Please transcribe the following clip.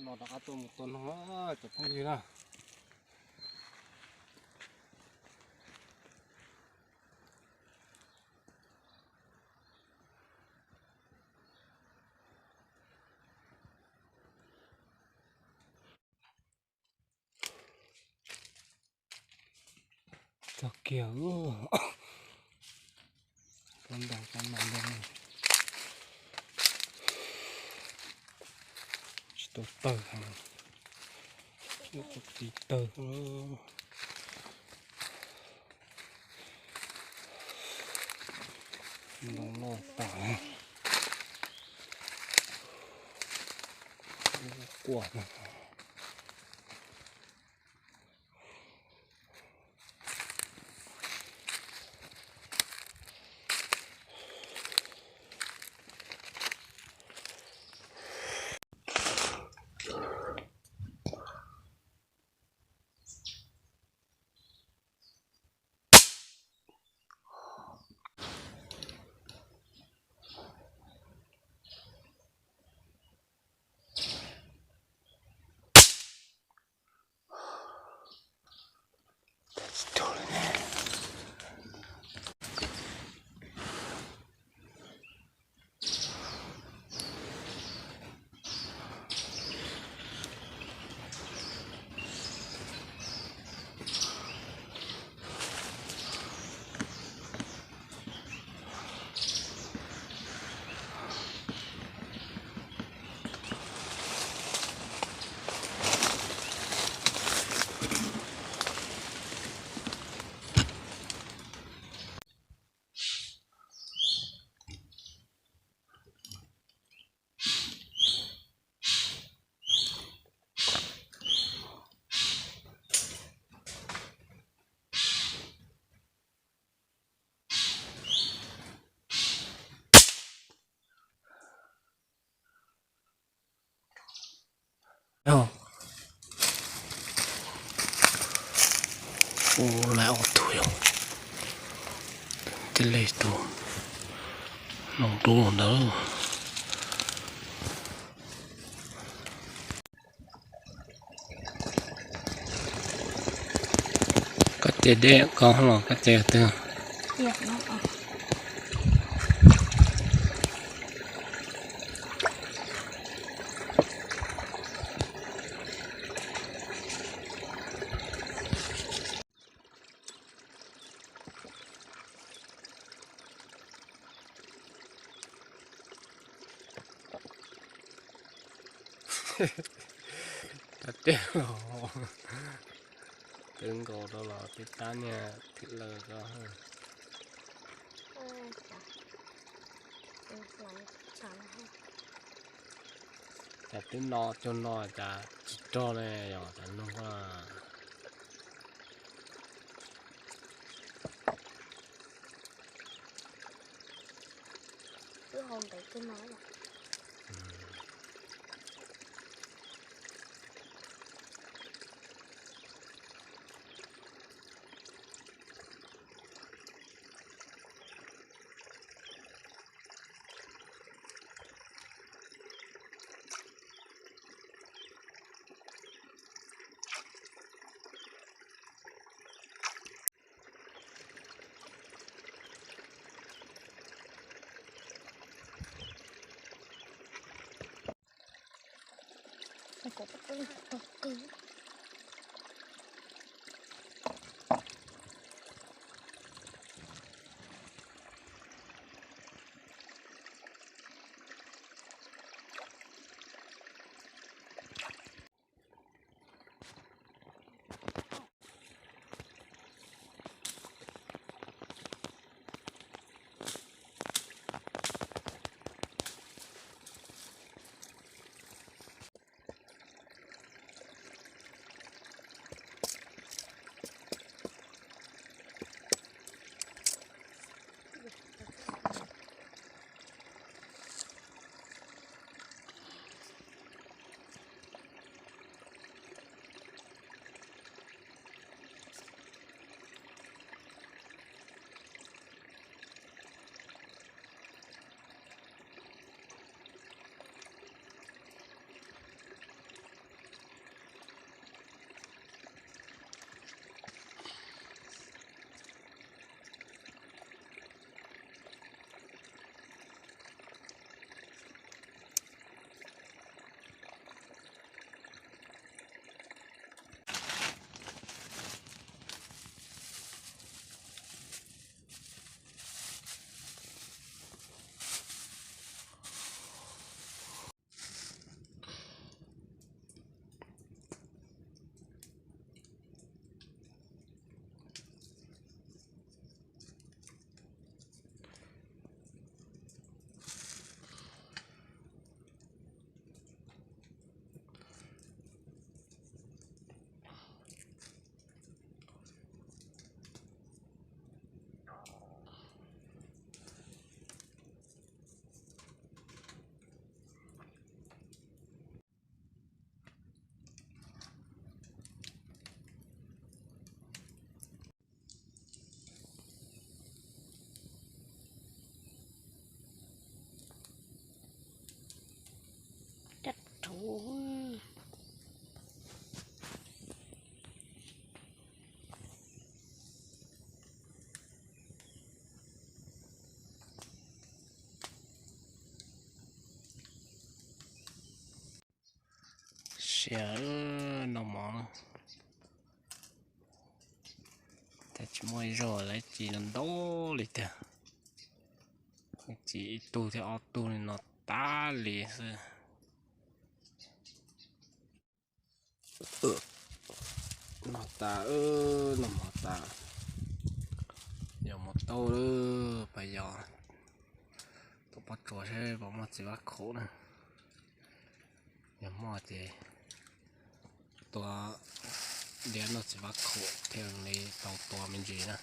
Rov qab tuaj mus tua noog cov phooj ywg na. Txog kiag, pob ntoo pob no ntag, tsis tau tawg heev, tsis tau tawg. Ntoo loj tas, quaj. Ua lawm ob tug yog, tij li tus no rub los ntawd. Koj ces deb koj los koj ces twg? Cov tiaj los twb nkaus rau los twb tab niag thwm lawm ko. Cas twb no cuag no cas tsis rog ne yog cov noog. Siab, noj mov, cas tsis muaj ib zaug lawv ci no ntau li tiag. Ci ib tug thiab ob tug li no tas li xwb. Noj tas, noj mov tas, yog mus tau lawm pas yos, tua pob tsuas seb puas muaj txiv vab khaum na. Yog muaj ces tua diav noj txiv vab khaum thiaj li tau tua me ntsis na.